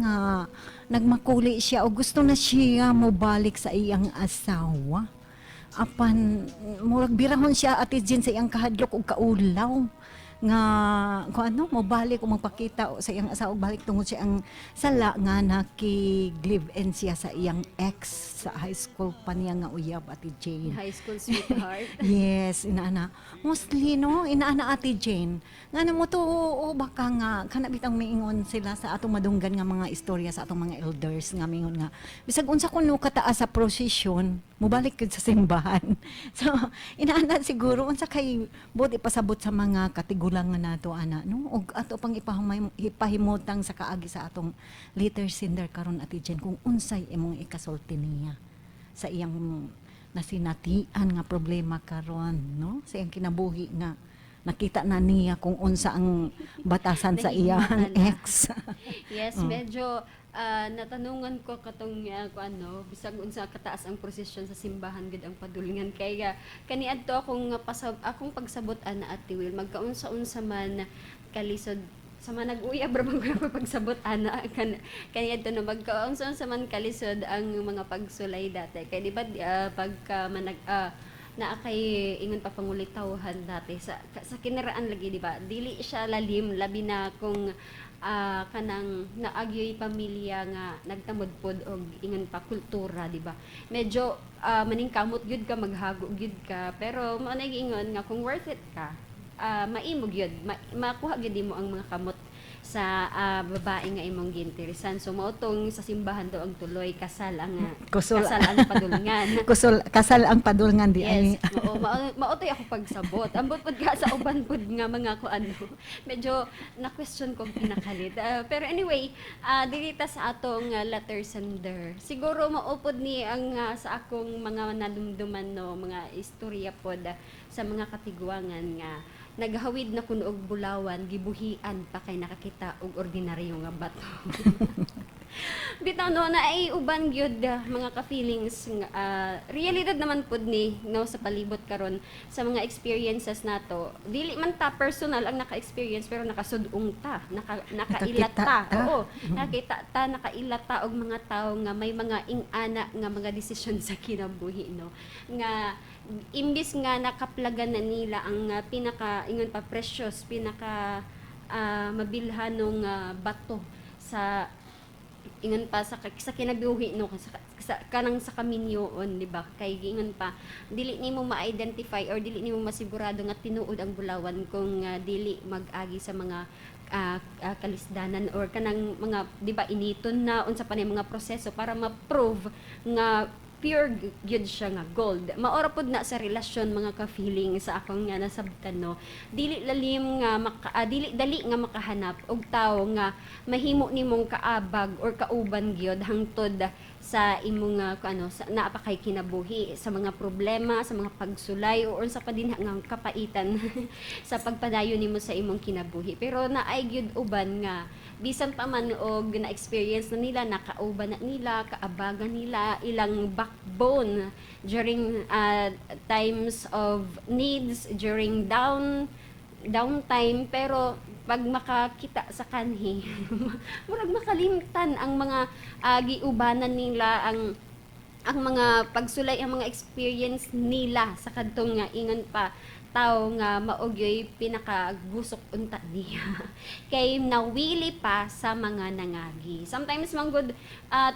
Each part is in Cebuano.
Nga nagmakuli siya o gusto na siya mobalik sa iyang asawa. Apan murag birahon siya, Ate Jean, sa iyang kahadlok ug kaulaw nga kung ano mobalik o magpakita sa iyang asawa og balik tungod sa iyang sala nga nakig-live-in siya sa iyang ex sa high school pa niya nga uyab, Ate Jane. High school sweetheart. Yes, inaana. Mostly, no, inaana, Ate Jane. Nga na mo to, oo, baka nga, kana bitang miingon sila sa atong madunggan nga mga istorya sa atong mga elders nga mingon nga, bisag unsa kuno kataas sa prosesyon, mubalik gyud sa simbahan. So, inaana siguro, unsa kay buot ipasabot sa mga katigulangan nato ana, no? Og ato pang ipahimutang sa kaagi sa atong letter sender karon, Ate Jane, kung unsay imong ikasulti niya sa iyang nasinatian nga problema karon, no, sa iyang kinabuhi nga nakita na niya kung unsa ang batasan sa iyang Nahigmatan na. ex. Yes, medyo natanungan ko katong kung ano, bisag unsa kataas ang prosesyon sa simbahan gid ang padulngan kay kaniadto akong pagsabot ana, Ate Will, magkaunsa-unsa man kalisod sa mga nag-uyab ra man ko pagsabot ana kaniadto no, magkaunsa-unsa man kalisod ang mga pagsulay dati kay di ba pagka manag naa kay ingon pa pangulitawhan dati sa kinaraan lagi, di ba? Dili siya lalim, labi na kung kanang naagyoy pamilya nga nagtamod pod og ingon pa kultura, di ba? Medyo maningkamot gyud ka, maghago gyud ka, pero mao na giingon nga kung worth it ka, maimo gyud makuha gyud nimo ang mga kamot sa babae nga imong giinteresan. So mao tong sa simbahan daw ang tuloy, kasal ang Kusol. Kasal ang padulngan. Kusol, kasal ang padulngan di ay. Yes, mao mao mao to'y ako pagsabot. Ambot pud ka sa uban pud nga mga ko ano. Medyo na-question ko ang pinakalit. Pero anyway, diri ta sa atong letter sender. Siguro mao pod ni ang sa akong mga nadumduman no, mga istorya pod sa mga katigwangan nga naghawid na kuno og bulawan, gibuhian pa kay nakakita og ordinaryo nga bato. Bitaw no, na ay uban gyud mga ka-feelings nga, realidad naman pud ni no sa palibot karon sa mga experiences nato. Dili man ta personal ang naka-experience pero nakasud-ong ta, nakailat Nakakita ta. Ta. Oo, nakita ta, nakailat ta og mga tawo nga may mga ing-ana nga mga desisyon sa kinabuhi no, nga imbis nga nakaplagan na nila ang pinaka ingon pa precious, pinaka mabilhanong bato sa ingon pa sa kinabuhi no, sa kanang sa kaminyoon, di ba? Kay ingon pa dili nimo ma-identify or dili nimo masigurado nga tinuod ang bulawan kung dili mag-agi sa mga kalisdanan or kanang mga, di ba, initon na unsa pa ni mga proseso para ma-prove nga pure gyud siya nga gold. Maora pod na sa relasyon, mga ka-feeling, sa akong nga nasabtan no. Dili lalim nga dili dali nga makahanap og tawo nga mahimo nimong kaabag or kauban gyud hangtod sa imong ano sa naa pa kay kinabuhi, sa mga problema, sa mga pagsulay o unsa pa din nga kapaitan sa pagpadayon nimo sa imong kinabuhi. Pero naay gyud uban nga bisan pa man og na-experience na nila, nakauban na nila, kaabagan nila, ilang backbone during times of needs, during downtime, pero pag makakita sa kanhi murag makalimtan ang mga giubanan nila, ang mga pagsulay, ang mga experience nila sa kadtong nga ingon pa tao nga mao gyoy pinakagusok unta niya kay nawili pa sa mga nangagi. Sometimes manggod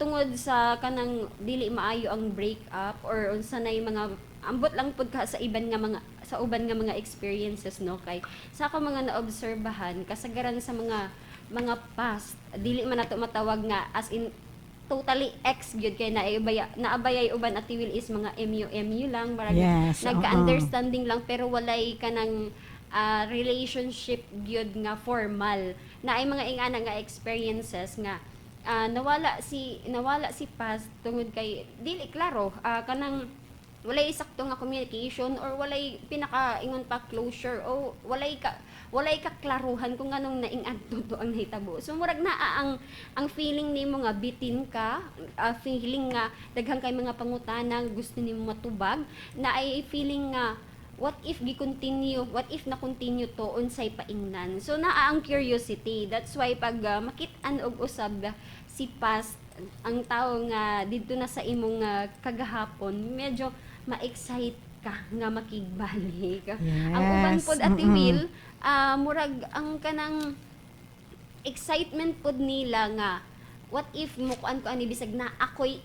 tungod sa kanang dili maayo ang break up or unsa nay mga ambot lang pud ka sa iban nga mga sa uban nga mga experiences no, kay sa ako mga naobserbahan, kasagaran sa mga past, dili man nato matawag nga as in totally ex gyud kay naibaya naabayay uban at will is mga MU MU lang, marag nagka-understanding lang pero walay kanang relationship gyud nga formal na ay mga ingana nga experiences nga nawala si past tungod kay dili klaro, kanang walay sakto nga communication or walay pinaka ingon pa closure o walay kaklaruhan kung anong naing-adto to ang nahitabo. So murag naa ang feeling nimo nga bitin ka, feeling nga daghan kay mga pangutana gusto nimo matubag, na ay feeling nga what if gi-continue, what if na continue to, unsay paingnan. So naa ang curiosity. That's why pag makit-an og usab si Si past, ang tao nga didto na sa imong kagahapon, medyo ma-excite ka nga makigbalik. Ang uban pod, Ate Will, murag ang kanang excitement pod nila nga what if mo kuan ko ani bisag na ako'y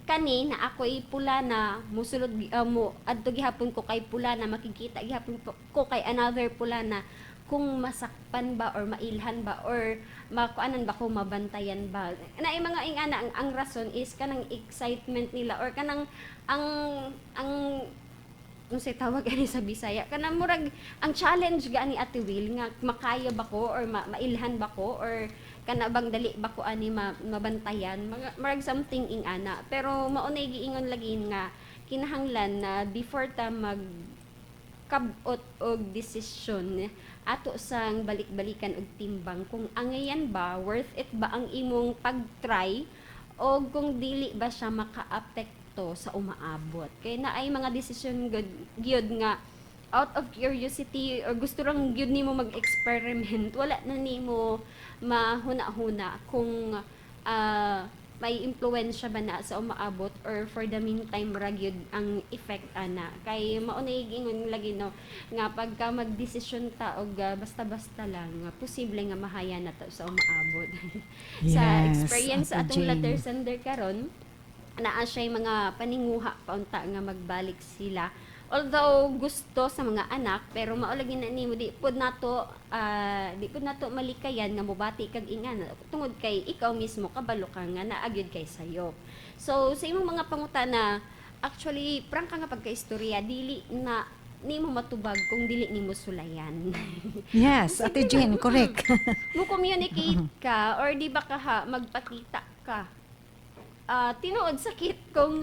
kani, na ako'y pula na, musulod mo adto gihapon ko kay pula na, makikita gihapon ko kay another pula na, kung masakpan ba or mailhan ba or makuanan ba ko, mabantayan ba na mga ingana. Ang rason is kanang excitement nila or kanang ang unsay tawag ani sa Bisaya, kanang murag ang challenge gani, Ate Will, nga makaya ba ko or mailhan ba ko or kana bang dali ba ko ani mabantayan, mga murag something ing ana. Pero mao nay giingon lagi nga kinahanglan na before ta mag kabot og desisyon, ato sang balik-balikan og timbang kung angayan ba, worth it ba ang imong pag-try o kung dili ba siya makaapekto sa umaabot, kay naay mga desisyon gud gyud nga out of curiosity or gusto lang gyud nimo mag-experiment, wala na nimo mahuna-huna kung may impluwensya ba na sa umaabot or for the meantime ra gyud ang effect ana. Kay mao na giingon lagi, no, nga pagka magdesisyon ta og basta-basta lang nga posible nga mahaya na ta sa umaabot. Sa experience sa Ate atong Jane. Letter sender karon, naa siya mga paninguha paunta nga magbalik sila, although gusto sa mga anak. Pero mao lagi na nimo, di pud nato malikayan nga mobati kag ingana tungod kay ikaw mismo kabalo ka nga naa gyud kay sayop. So sa imong mga pangutana, actually, prangka nga pagkaistorya, dili na nimo matubag kung dili nimo sulayan. Yes, Ate Jane, correct. Mo communicate ka or di ba ka ha, magpakita ka. Tinuod sakit kung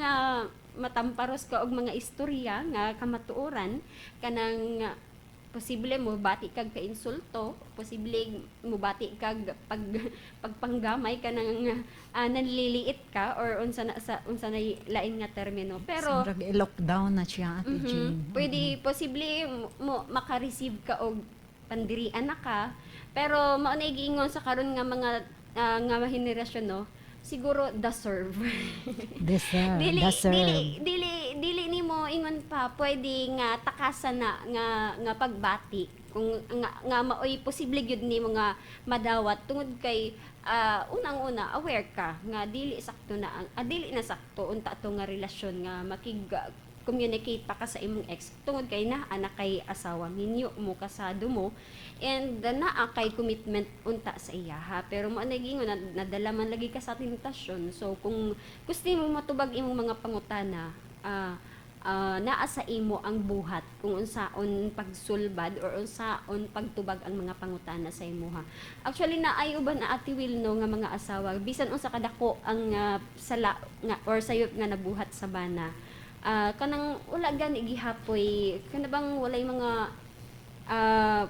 matamparos ka og mga istorya nga kamatuoran, kanang posible mo bati kag kainsulto, posible mo bati kag pagpanggamay, kanang nanliliit ka or unsa na sa unsa na lain nga termino. Pero Murag i-lockdown na siya, Ate Jane. Pwede, posible mo maka-receive ka og pandirian na ka. Pero mao na giingon sa karon nga mga nga henerasyon, no, siguro deserve. Deserve, Dili deserve. dili nimo ingon pa pwede nga takasan na nga nga pagbati kung nga maoy posible gyud nimo nga madawat tungod kay unang-una aware ka nga dili sakto na ang dili na sakto unta to nga relasyon nga makig communicate pa ka sa imong ex tungod kay na anak kay asawa, minyo mo, kasado mo, and naa kay commitment unta sa iya ha. Pero mo nagingon na nadala man lagi ka sa tentasyon. So kung gusto mo matubag imong mga pangutana, naa sa imo ang buhat kung unsaon pagsulbad or unsaon pagtubag ang mga pangutana sa imuha. Actually, naay uban na, Ate Will, no, nga mga asawa, bisan unsa kadako ang sala nga or sayop nga nabuhat sa bana, kanang wala gani gihapoy, kana bang walay mga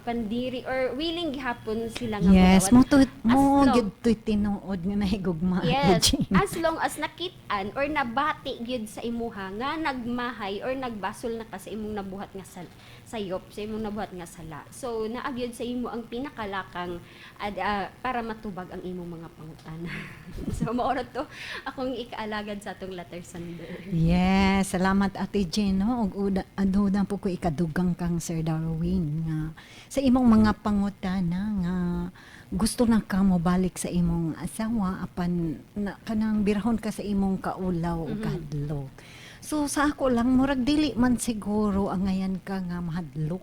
pandiri or willing gihapon sila nga Yes, modawat. mo to mo As long- gyud to'y tinuod nga nahigugma, Ate Jane. As long as nakit-an or nabati gyud sa imuha nga nagmahay or nagbasol na ka sa imong nabuhat nga sayop, sa imong nabuhat nga sala. So naa gyud sa imo ang pinakalakang para matubag ang imong mga pangutana. So mao ra to akong ikaalagad sa atong letter sender. Yes, salamat, Ate Jane, no. Ug aduna po ko ikadugang kang Sir Darwin nga sa imong mga pangutana nga gusto na ka mo balik sa imong asawa apan na, kanang birahon ka sa imong kaulaw o kahadlok. So sa ako lang, murag dili man siguro angayan ka nga mahadlok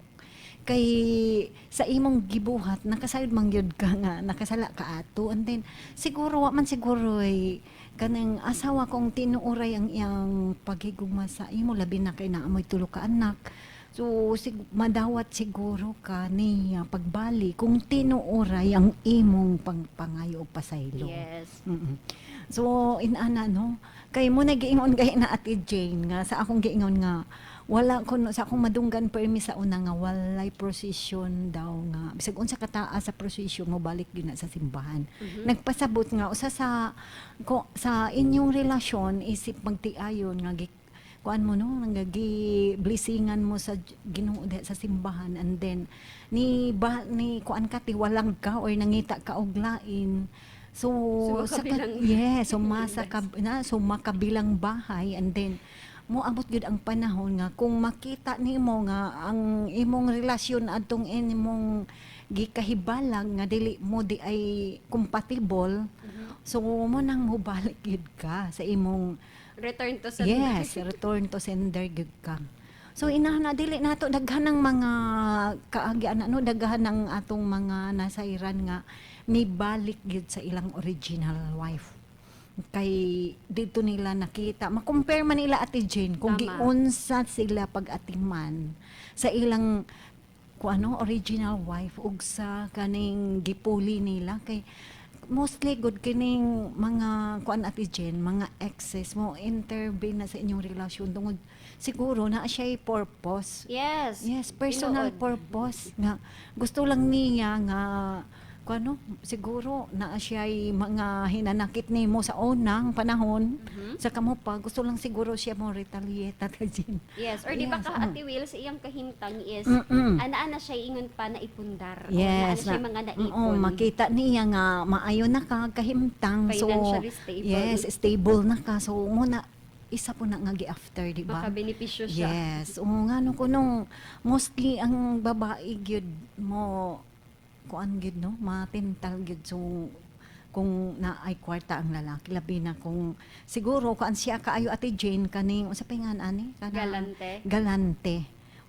kay sa imong gibuhat nakasayod man gyud ka nga nakasala ka ato. And then siguro wa man siguro ay kanang asawa kong tinuoray ang iyang paghigugma sa imo, labi na kay naamoy tulo ka anak. So madawat siguro ka niya pagbali kung tinuoray ang imong pangpangayo og pasaylo. So inana, no, kay mo nagiingon kay na, Ate Jane, nga sa akong giingon nga wala ko sa akong madunggan permi sa una nga walay procession daw nga bisag unsa kataas sa procession mo balik gyud na sa simbahan. Nagpasabot nga usa sa ko, sa inyong relasyon isip magtiayon nga gi, kuan mo, no, nga gi blessingan mo sa Ginoo diha sa simbahan, and then ni ba ni kuan ka, tiwalag ka or nangita ka og lain. So sa Sumakabilang yes, sumasa na sumakabilang bahay, and then moabot gyud ang panahon nga kung makita nimo nga ang imong relasyon adtong imong gikahibalag nga dili mo di ay compatible, so mo nang mobalik gyud ka sa imong Return to sender. Yes, return to sender gyud ka. So inahan na dili nato daghan ng mga kaagi ana, no, daghan ng atong mga nasayran nga mibalik gyud sa ilang original wife. Kay dito nila nakita, ma-compare man nila, Ate Jane, kung giunsa sila pag-atiman sa ilang kung ano original wife ug sa kaning gipuli nila. Kay mostly good kining mga kuan, Ate Jen, mga exes mo intervene na sa inyong relasyon tungod siguro na siya purpose. Yes, personal purpose nga gusto lang niya nga kung ano, siguro na siya mga hinanakit nimo sa unang panahon sa kamo pa, gusto lang siguro siya mo retaliate, Ate Jen. Yes, or di ba ka Ate Will, sa iyang kahimtang is ana-ana siya ingon pa na ipundar. O naa na siya mga naipon. Oo, makita niya nga maayo na ka kahimtang. So, Financially stable. Yes, stable na ka. So, muna isa po na nga gi-after, di ba? Makabenepisyo siya. Yes. Oo nga no kunong mostly ang babae gyud mo kuan gyud, no, matintal gyud. So kung naay kwarta ang lalaki, labi na kung siguro kuan siya kaayo, Ate Jane, kaning unsa pa nga ani? Galante. Galante.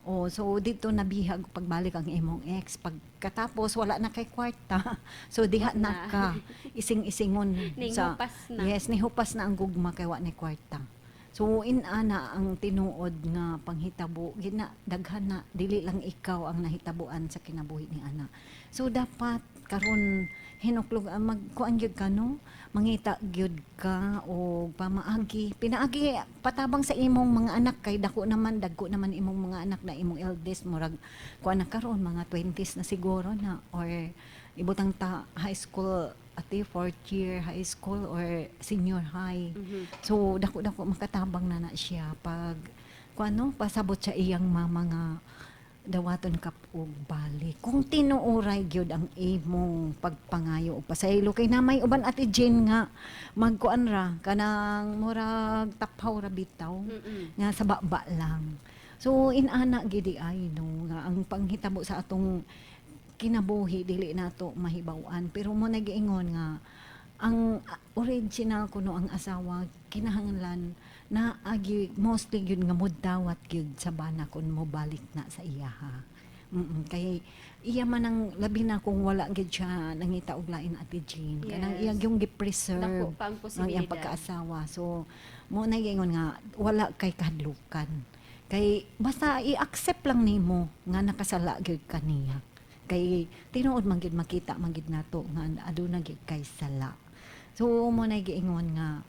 Oh, so dito nabihag pagbalik ang imong ex. Pagkatapos wala na kay kwarta. So diha na Na. ka ising-isingon. Ninghupas na. Yes, nihupas na ang gugma kay wa ni kwarta. So inana ang tinuod nga panghitabo gina daghan na, dili lang ikaw ang nahitabuan sa kinabuhi ni ana. So dapat karon hinuklog ang magkuan gyud ka, no, mangita gyud ka o pamaagi, pinaagi patabang sa imong mga anak kay dako naman, dagko naman imong mga anak na. Imong eldest murag kuan na karon, mga 20s na siguro na, or ibutang ta high school ate, fourth year high school or senior high. So dako dako makatabang na na siya pag kuan, no, pasabot sa iyang mama nga dawaton ka og balik. Kung tinuoray gyud ang imong pagpangayo og pasaylo, kay na may uban, Ate Jane, nga magkuan ra kanang murag taphaw ra bitaw nga sa baba lang. So inana gidi ay no nga ang panghitabo sa atong kinabuhi dili nato mahibaw-an, pero mo nagiingon nga ang original kuno ang asawa kinahanglan na agi mostly gyud nga modawat gyud sa bana kun mobalik na sa iyaha. Kay iya man ang labi na kung wala gyud siya nangita og lain, Ate Jean. Kanang iya yung gi-preserve Dako pa ang ang iyang posibilidad. Pagkaasawa. So mo na giingon nga wala kay kahadlukan. Kay basta i-accept lang nimo nga nakasala gyud kaniya. Kay tinuod man gyud, makita man gyud nato nga aduna gyud kay sala. So mo na giingon nga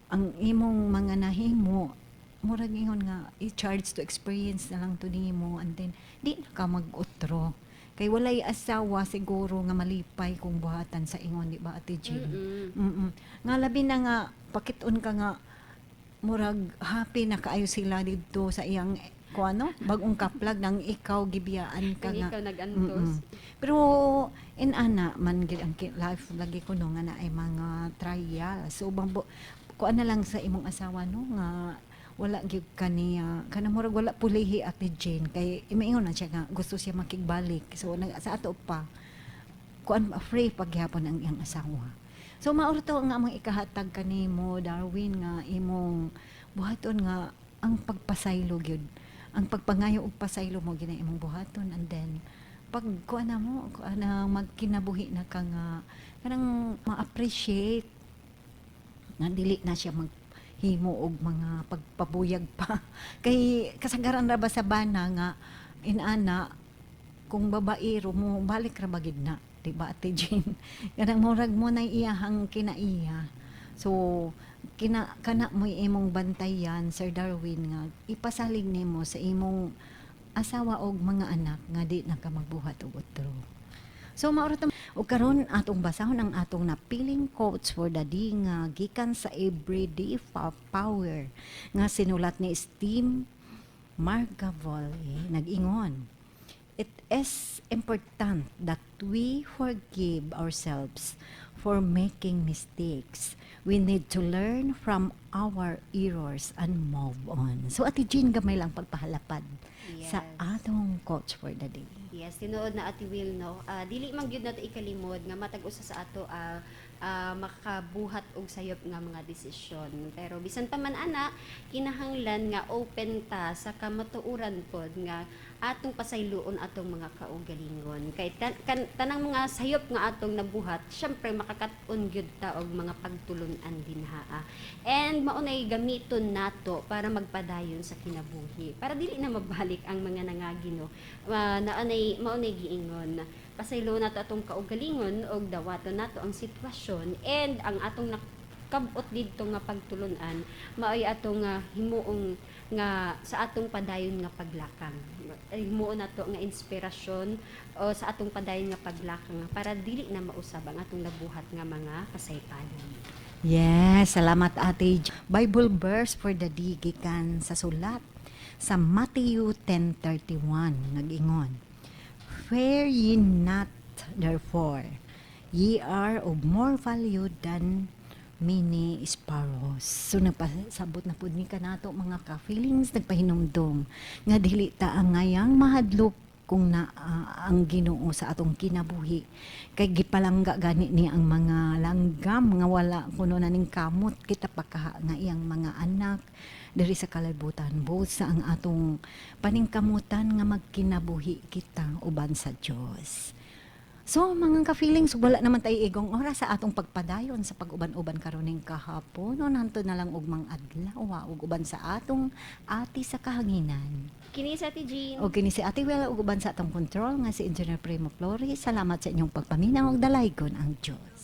ang imong mga nahimo, murag ingon nga i-charge to experience na lang to nimo, and then di na ka mag-utro kay walay asawa siguro nga malipay kung buhatan sa ingon, di ba, Ate Jean? Nga labi na nga pakit-on ka nga murag happy na kaayo sila didto sa iyang kuano bagong kaplag nang ikaw gibiyaan ka Kang nga. ikaw nag-antos. Pero inana man gid ang life lagi ko no nga naay mga trial. So bambo kuan na lang sa imong asawa, no, nga wala gyud kaniya kana murag wala pulihi, Ate Jane, kay imiingon na siya nga gusto siya makigbalik. So sa ato pa kuan free pagyapon ang iyang asawa. So mauro to nga among ikahatag kanimo, Darwin, nga imong buhaton nga ang pagpasaylo gyud. Ang pagpangayo og pasaylo mo gina imong buhaton, and then pag kuan na mo kuan na magkinabuhi na ka nga kanang ma-appreciate nga dili na siya maghimo og mga pagpabuyag pa, kay kasagaran ra ba sa bana nga inana kung babaero mo balik ra ba gid na, di ba, Ate Jane? Kanang murag mo na iyahang kinaiya. So kina kana mo imong bantayan, Sir Darwin, nga ipasalig nimo sa imong asawa og mga anak nga di na ka magbuhat og otro. So mauro to. Og karon atong basahon ang atong napiling quotes for the day nga gikan sa Everyday Power nga sinulat ni Steve Margavol. Nag-ingon, "It is important that we forgive ourselves for making mistakes. We need to learn from our errors and move on. So, Ate Jean, gamay lang pagpahalapad sa atong quotes for the day. Yes, tinuod na, Ate Will, no. Dili man gyud nato ikalimod nga matag usa sa ato makabuhat og sayop nga mga desisyon. Pero bisan pa man ana, kinahanglan nga open ta sa kamatuoran pod nga atong pasayloon atong mga kaugalingon. Kay tanang mga sayop nga atong nabuhat, syempre makakat-on gyud ta og mga pagtulun-an dinha. And maunay gamiton nato para magpadayon sa kinabuhi. Para dili na mabalik ang mga nangagi, no. Naanay maunay giingon, pasaylo nato atong kaugalingon og dawaton nato ang sitwasyon and ang atong nakabot didto nga pagtulunan, maoy atong himuong nga sa atong padayon nga paglakang. Ay, himuon nato nga inspirasyon o sa atong padayon nga paglakang para dili na mausab ang atong nabuhat nga mga kasaypanan. Yes, salamat, Ate. Bible verse for the day gikan sa sulat sa Matthew 10:31, nag-ingon, "Fear ye not therefore, ye are of more value than many sparrows." So nagpasabot na pud ni kanato, mga ka-feelings, nagpahinumdom nga dili ta angayang mahadlok kung na ang Ginoo sa atong kinabuhi kay gipalangga gani niya ang mga langgam nga wala kuno na ning kamot. Kita pa kaha nga iyang mga anak diri sa kalibutan, buot sa ang atong paningkamutan nga magkinabuhi kita uban sa Dios. So, mga ka-feelings, wala naman tayo igong oras sa atong pagpadayon sa pag-uban-uban karon ning kahapon. No, hantod na lang ugmang adlaw ug uban sa atong ati sa kahanginan. Kini sa Ate Jean. O kini si Ate Wela ug uban sa atong control nga si Engineer Primo Flores. Salamat sa inyong pagpaminaw ug dalaygon ang Dios.